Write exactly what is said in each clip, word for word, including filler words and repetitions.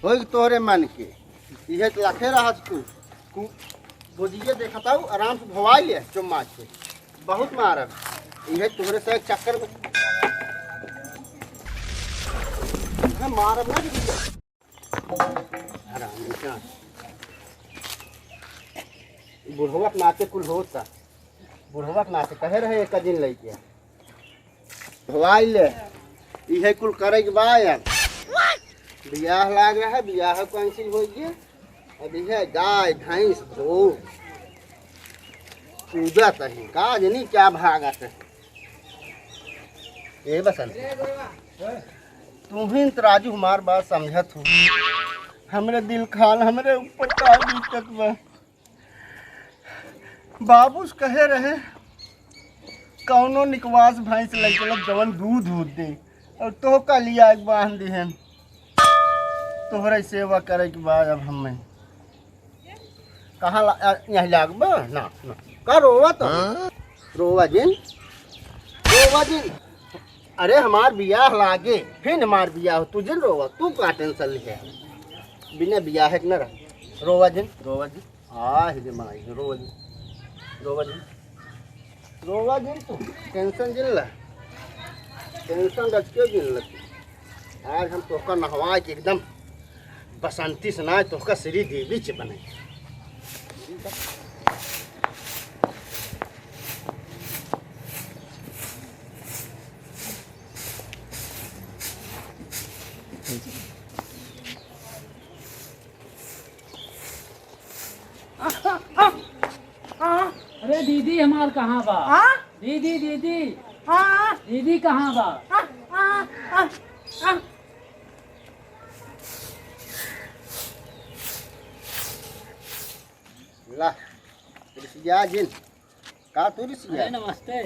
होई तोहरे मन के, इहे तो लखे रहत तू। कु-, बोझिए देखत आऊ, आराम से भवाई ले, चुम्मा के। बहुत मारब। इहे तोहरे से एक चक्कर में, इहे मारब ना। हरामी का। बुढ़वा के नाते कुल होता। बुढ़वा के नाते कहे रहे एक दिन लइके। भवाई ले, इहे कुल करे के बा अब। बियाह लाग रहा है, बियाह cancel होइ गया। अब इहे गाय, भैंस, धो, पूजा तही, का जनी क्या भागत है। ए बसंत, तू ही त राजू हमार बात समझत हो। हमरे दिल खान, हमरे ऊपर का बीतत बा। बाबूस कहे रहे, कौनो निकवास भैंस लइ चलब, जवन दूध, दूध दे, और तोहका लिया एक बांध दिहन। तोहरे सेवा करे के बाद अब हमें कहाँ ला-, अ, यहाँ लागबा? ना, ना। का रोवा तो? हाँ? रोवा जिन, रोवा जिन। अरे हमार बियाह लागे, फिर हमार बियाह हो, तू जिन रोवा, तू का tension लिहे? बिना बियाह के न रह। रोवा जिन, रोवा जिन। आ, हिदे मनाई, रोवा जिन, रोवा जिन, रोवा जिन तू, tension जिन ला, tension रख के जिन ला। आज हम तोहका नहवा के एकदम बसंती से ना, तोहका श्री देवी से बनाई। अरे दीदी हमार कहाँ बा? हाँ? दीदी, दीदी। हाँ? दीदी कहाँ बा? हाँ, हाँ, हाँ, हाँ। ला, रिसिया जिन। का तू रिसिया? अरे नमस्ते।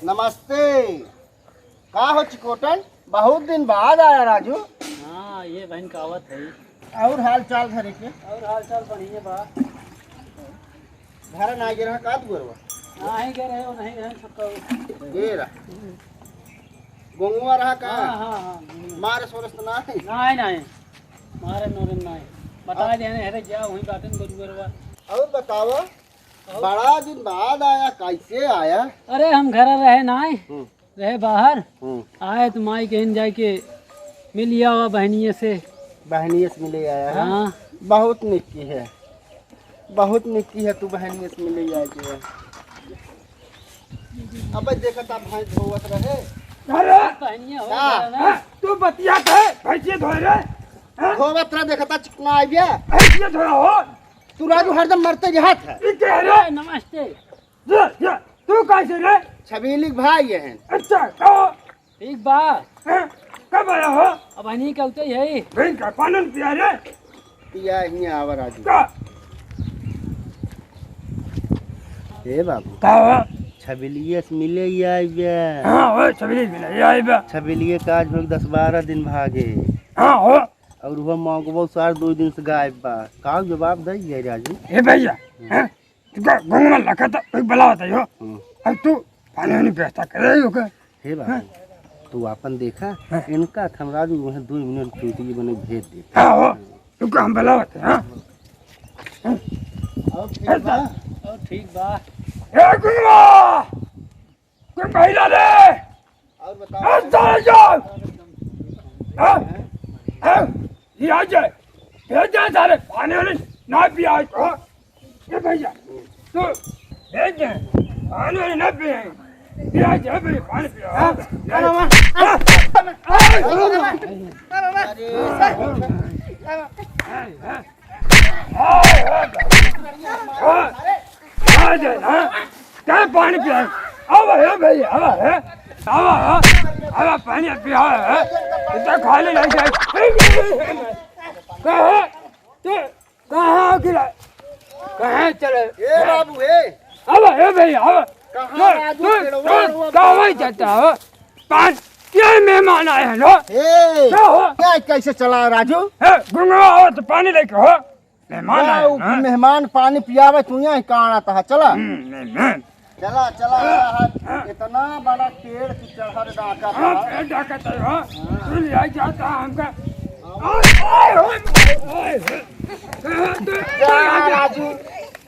नमस्ते। का हो चिकोटन, बहुत दिन बाद आया राजू। हाँ, ये बहन का आवत है। और हाल चाल घरे के? और हाल चाल बढ़िया बा। घर ना गिरा का तू गरवा? नहीं गए रहे, वो नहीं गए, सबका वो। ये रहा। गोंगुआ रहा का? हाँ, हाँ, हाँ। मारे सोरस तो ना है? नहीं, नहीं। मारे नोरे नहीं। बता अब दे, अरे जा, वहीं बातें गोरू गरवा। और बतावा, और? बड़ा दिन बाद आया, कैसे आया? अरे हम घर रहे नहीं। हम्म। रहे बाहर, हम्म। आए तो माई कहिन जाए के मिल आवा बहनिये से। बहनिये से मिले आया है? हाँ। बहुत निक किहे, बहुत निक किहे तू बहनिये से मिले आए के। अबे देखत आप भैंस धोवत रहे। अरे! बहनिये हो का? गया ना। हाँ, तू बतियात है, भैंसिये धोए रहे। हाँ? धोवत रहे, देखत आ चिकना आ गया। भैंसिये धोए हो? तू राजू हरदम मरते रहत है। ई कह रहे? नमस्ते। ये, ये, तू कैसे रे? छबीली के भाई ये हैं। अच्छा, तो ठीक बा। हैं? कब आया हो? अब हनी के उते ही है। बहन का पानन पिया रे? पिया ही आवा राजू। का? ए बाबू। का हो? छबीलिये से मिले ही आई बे। हाँ, ओ छबीली से मिले ही आई बे। छबीलिये का आज हो दस बारह दिन भागे। हाँ हो। और वो मौगबो सार दो दिन से गायब बा। का जवाब दे ये राजू? ए भैया, हैं? तू का घुंघमा लखा था, कोई बला बताइयो। हम्म। अब तू पानी वानी व्यवस्था करे ही होगा। हे बाबू, हाँ। तू आपन देखा, हाँ। इनका खमराज में वहाँ दो मिनट चूटी बने भेज दे। हाँ, हो। तू का हम बला बताइयो, हाँ? हाँ। और ठीक बा? और ठीक बा। ए, घुंघमा! कोई महिला रे! और बताओ। ए, सारे जाओ! हाँ? हाँ? ये आ जाए। भेज दे सारे, पानी वानी ना पिया इसको। ए भैया, तू भेज दे। पानी वानी ना पिए। पिया दे भाई, पानी पिया। हाँ? हाँ? हाँ? अरे, हाँ? हाँ? आ जाए ना, क्या पानी पिया? अब हे भाई, अब हे, अब, अब पानी पिया है, इतना खाली नहीं जाए। कहाँ? तू कहाँ गिरा? कहाँ चले? ए बाबू, ए। अब हे भाई, अब कहाँ तू, राजू तू, पेड़वा तू, हुआ कहाँ बाबू? जाता हो? पाँच, ये मेहमान आए हैं लो। ए, क्या हो? क्या कैसे चला राजू? ए, गुंगवा हो तो पानी लेके हो। मेहमान ना, आए, उ हाँ? मेहमान पानी पियावे, तू यहाँ काना तहा, चला। हम्म, मेहमान। चला, चला, हाँ, चला, हाँ। इतना बड़ा पेड़ की चढ़र डाका हाँ, था। पेड़ डाका था, हाँ। हाँ। तू ले आई जाता हमका। हाँ, जा राजू।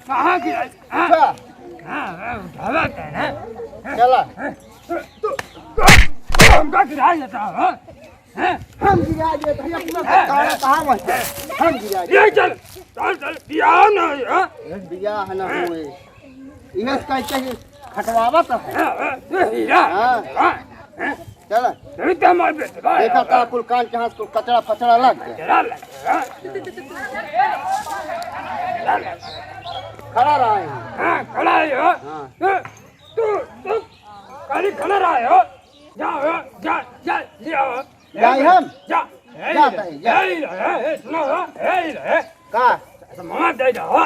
कहाँ गिरा? हाँ? अच्छा। हाँ, हाँ, उठावा था ना। चला। तू, तू, तू हमका गिरा देता, हाँ? हैं? हम गिरा देत हई, अपना हाँ, तारा हाँ। कहाँ बा? हम गिरा देत। ये चल, चल, चल, बियाह ना होई, हाँ? बियाह ना होई। इहे कह के खटवावत है। हाँ, हाँ, ये हीरा। हाँ। हाँ, हाँ। चल। तभी तो हमारे बेटवा है। देखा का कुल कान के हाथ को कचरा फचरा लग गया। कचरा लग गया, हाँ। खड़ा रहा है। हाँ, खड़ा है, हाँ। हाँ। तू, तू, तू खाली खड़ा रहा है, हाँ। जा, जा, जा, जा, जा। जाई हम? जा। ए, जाता है, जा। ए, ए, ए, सुनो, ए, ए, ए। का? ऐसा मार दे जा।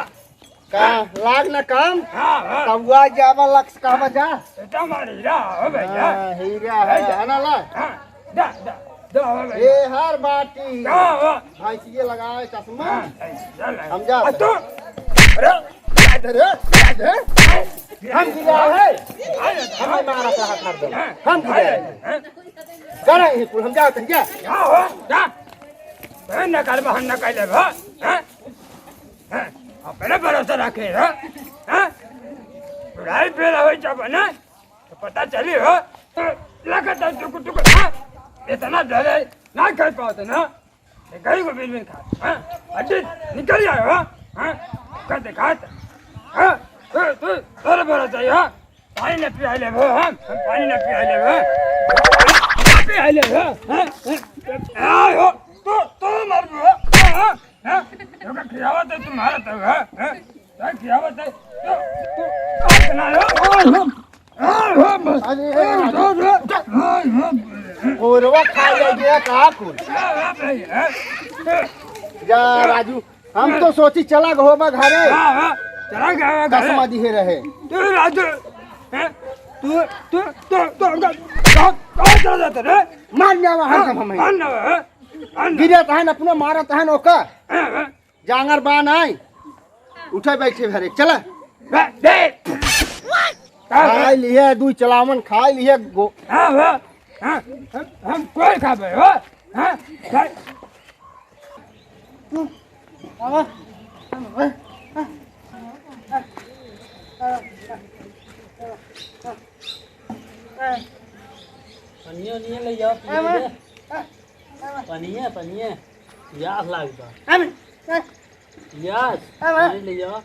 का? लाग ना काम? हाँ, हाँ। तब वो आ जावा, लक्स कहवा जा। बेटा मार हीरा हो भैया। हाँ, हीरा है, ए, जा। है ना ला? हाँ, जा, जा, जा हो भैया। ए हर बाटी। का हो? भैंसिए लगाए चश्मा। हाँ, ए, चल, ए। हम जा। आ, तू? अरे, अरे, अरे। हम गिरा है। हमें मारा चाहा कर दो। हम गिरा है। करे ही कुल हम जात है क्या? क्या हो? क्या? ए, न करबा, हम न कर लेबा। हैं? हैं? अपने भरोसा रखे, हैं? हैं? लड़ाई पे रहो जब ना, तो पता चली हो। तो लगता है टुकुर टुकुर, हाँ? इतना डरे, ना कर पाते ना। ये गई को बिन बिन खा, हाँ? हड्डी निकल जाए, हाँ? हाँ? का दिखात, हाँ? तू, तू, तोरे भरोसा ही, हाँ? पानी न पिया ले वो, हाँ? हम पानी न पिया ले वो, हाँ? न पिया ले वो, हाँ? हाँ? आ, हो, तू, तू मर वो, हाँ? हाँ? हाँ? तो का खियावत है तुम्हारा तो, हाँ? हाँ? क्या खियावत है? तू, तू, काट ना लो, हाँ? अरे, कोरवा खा ले गया का कुल? जा राजू, हम तो सोची चला गो होबा घरे। हाँ, हाँ, चला गया घरे। कसम दिहे रहे। तू राजू, हैं? तू, तू, तू, तू, कहाँ, कहाँ चला जाता रे? मार जावा हम हाँ, सब हमें। मार जावा, हाँ? मार जावा। गिरत हन अपनो मारत हन ओका। हाँ, हाँ। जांगर बा नाई। उठे बैठे भरे, चला। बे, दे। का बे? खाई लिहे, दुई चलावन खाई लिहे, गो- हाँ, हाँ, हाँ, हम, हम कोई खाबे, हो? हाँ, खाई। आवा। पनिया, पनिया ले जाओ, पनिया आवा। ले। पनिया, पनिया। पियास लाग बा। आवा। पियास, आवा। पानी ले जाओ।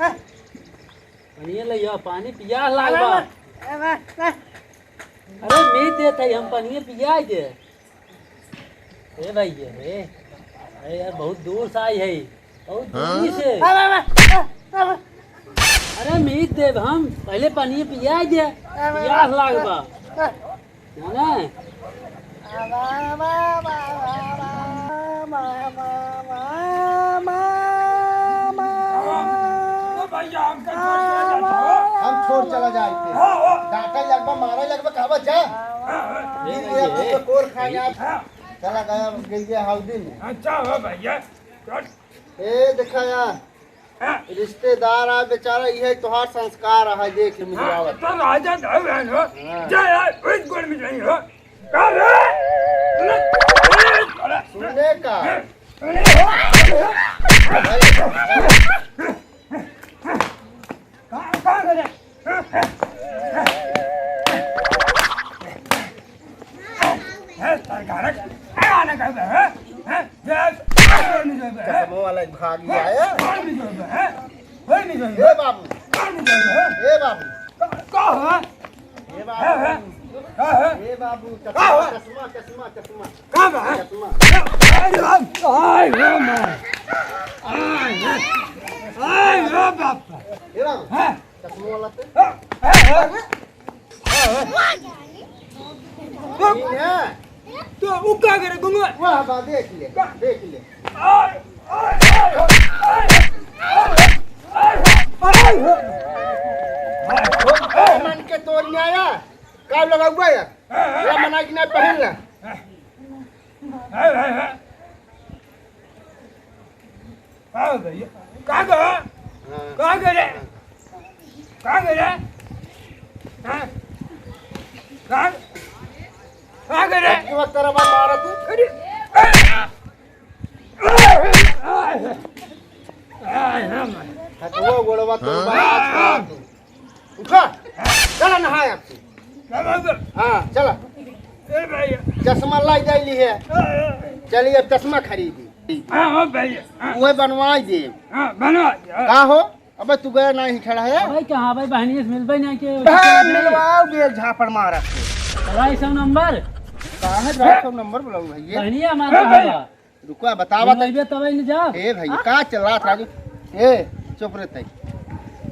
आ। पनिया ले जाओ, पानी पियास लाग बा। आवा, आवा, आवा। अरे, मीत देत है, हम पनिया पिया दे। ए भाई, ये रे। अरे यार, बहुत दूर से आई है। बहुत दूर से। आवा, आवा, आवा, आवा। अरे, मीत देब हम, पहले पनिया पिया दे। आवा, पियास लाग बा। आवा। जाना है? तो भैया, हमका छोड़ के जाता हो? हम छोड़ चला जाए थे। हाँ, हाँ। डांटे लगबा, मारे लगबा, कहबा जा। हाँ, हाँ। गिर गया, ये, कुछ कोर खा गया। हाँ। चला गया, गिर गया हल्दी में। अच्छा हो भैया, चल। ए, देखा यार, हाँ। रिश्तेदार आ बेचारा, इहे तोहार संस्कार है, देख हाँ, मिलावत। तो राजा धर रहन हो। हाँ। जा यार, उस गोड़ में नहीं हो। का रे? सुने, सुने का? सुने हो? का, का करे? हैं, सरकार, आने का है, हैं? ये, ये नहीं जो है। चश्मा वाला एक भाग ही आया। कोई नहीं जो है, हैं? कोई नहीं जो है। ए बाबू। कोई नहीं जो है। ए बाबू। का, का है? ए बाबू। हैं, हैं? का है? ए बाबू, का है? चश्मा, चश्मा, चश्मा, चश्मा। का बा? चश्मा। आय, आय, आय, रे माँ। आय, आय, रे बाप। ए बाबू। हैं? चश्मा वाला पे। हैं, हैं, हैं। तो, ठीक है। तो उ का करे, गुंगवा? वाह, वाह, देख ले, का? देख ले। आय, आय, आय, आय, आय, आय, आय। ओ, ओ, मन के तोड़ न्याया, का लगा हुआ है? हाँ, हाँ। या मना कि नहीं पहन ला? हाँ, हाँ, हाँ। का हो भैया? का गो? हाँ। का करे? का करे? हाँ? का? का करे? एक वक्त तेरा बाप मारा तू? अरे, अरे, हथवा गोड़वा तो बात बात। उठा, चला नहाए अब तू। हाँ, चला। ए भैया। चश्मा लाई जाइली है। चलिए, अब चश्मा खरीदी। हाँ, हाँ भैया, हाँ। वह बनवाई दे। हाँ, बनवा दे, हाँ। का हो? अबे तू गया नहीं खड़ा है? भाई कहाँ भाई, बहनिया से मिलबे नहीं के? बहन मिलवाओ बे, झापड़ मारत। भाई सौ नंबर? कहाँ है भाई सौ नंबर बुलाऊ भैया? बहनिया हमारे कहाँ बा? रुको, बतावा तो। मिलबे तबे न जाओ। ए भाई, हाँ? का चलात राजू? ए, चुप रहते।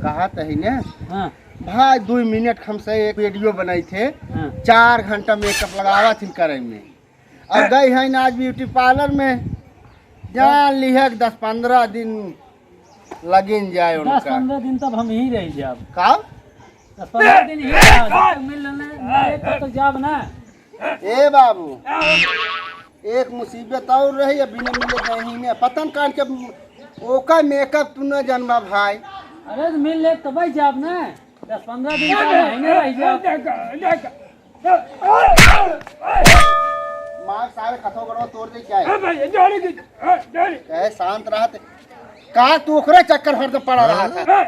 कहा तही ने? हाँ। भाई, दो मिनट हमसे एक वीडियो बनाई थे। हाँ। चार घंटा मेकअप लगावा थी करे में। अब गई है ना आज ब्यूटी पार्लर में। जान ली है कि दस पन्द्रह दिन लगिन जाए दस उनका। पन्द्रह दिन तब हम ही रह जाब। का? दस पन्द्रह दिन ही रह, जब तक मिल लेने, मिले तब तक जाब ना। ए बाबू, एक मुसीबत और रही, अब बिना मिले नहीं ने। पतन काट के ओका मेकअप तू न जानबा भाई। अरे तो मिल ले तब ही जाब ना, दस पन्द्रह दिन का महीने रह जाब। मार सारे खथो गड़वा तोड़ दे क्या है? ए भैया, जोड़ी की, ए, जोड़ी। कहे शांत रहत। का तू ओकरे चक्कर हरदम पड़ा रहा था? ए,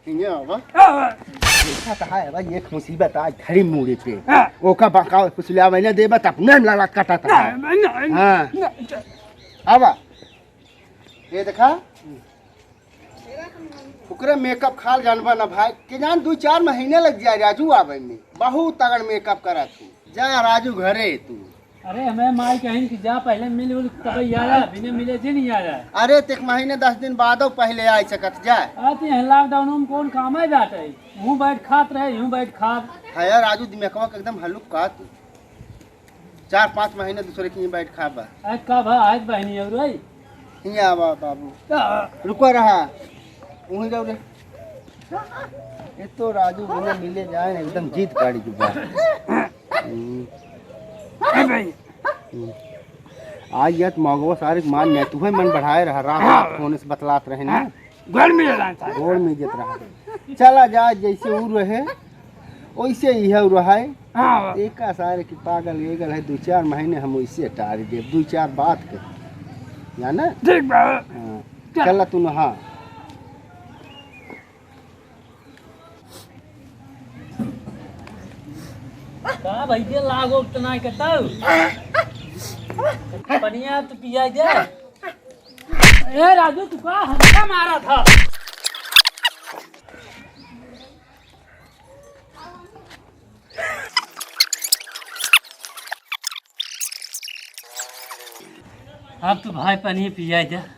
हियाँ आवा। हाँ, हाँ। देखा तो है भाई, एक मुसीबत आज खड़ी मूड़ी पे। हाँ। ओका बका कुछ ले आवे ना देबा, तब अपने में लालात काटा था। ना, ना, ना, हाँ। ना, च- आवा। ये देखा, ओकरे मेकअप खाल जानबा ना भाई, के जान दो चार महीने लग जाए राजू आवे में। बहुत तगड़ मेकअप करा तू। जा राजू घरे तू। अरे, हमें माई कहिन कि जा पहले मिल उल तब ही आया, बिना मिले जी नहीं आया। अरे, तेक महीने दस दिन बादो पहले आ सकत जा। अरे, तो यहाँ लॉकडाउन में कौन काम है जाता है? यूं बैठ खात रहे, यूं बैठ खात। है यार, राजू दिमागवा के एकदम हल्लुक का तू। चार पाँच महीने दूसरे के यहाँ बैठ खा बा। आज का भा, आज बहनी और आई? हियाँ आवा बाबू। का? रुको रहा। वहीं जाओ रे। ये तो राजू बिना मिले जाए ना, एकदम जीत गाड़ी के बाहर। हम्म। ए भाई। हम्म। आज यत मगवा सारे मान ने, तू है मन बढ़ाए रहा, रात रात फोन से बतलात रहे ना। हाँ, गोड़ में जला था। गोड़ में जत रहा। चला जा, जैसे ऊ रहे, वैसे ही है रहा है। हाँ। एका सारे की पागल एगल है, दो चार महीने हम वैसे टार देब, दो चार बात के, जाना? ठीक बा। हाँ। चल। चला तू नहा। का भैया लागो तना के तब? पनिया तो पिया दे। ए राजू, तू का हमका मारा था? अब तू भाई पनिया पिया दे।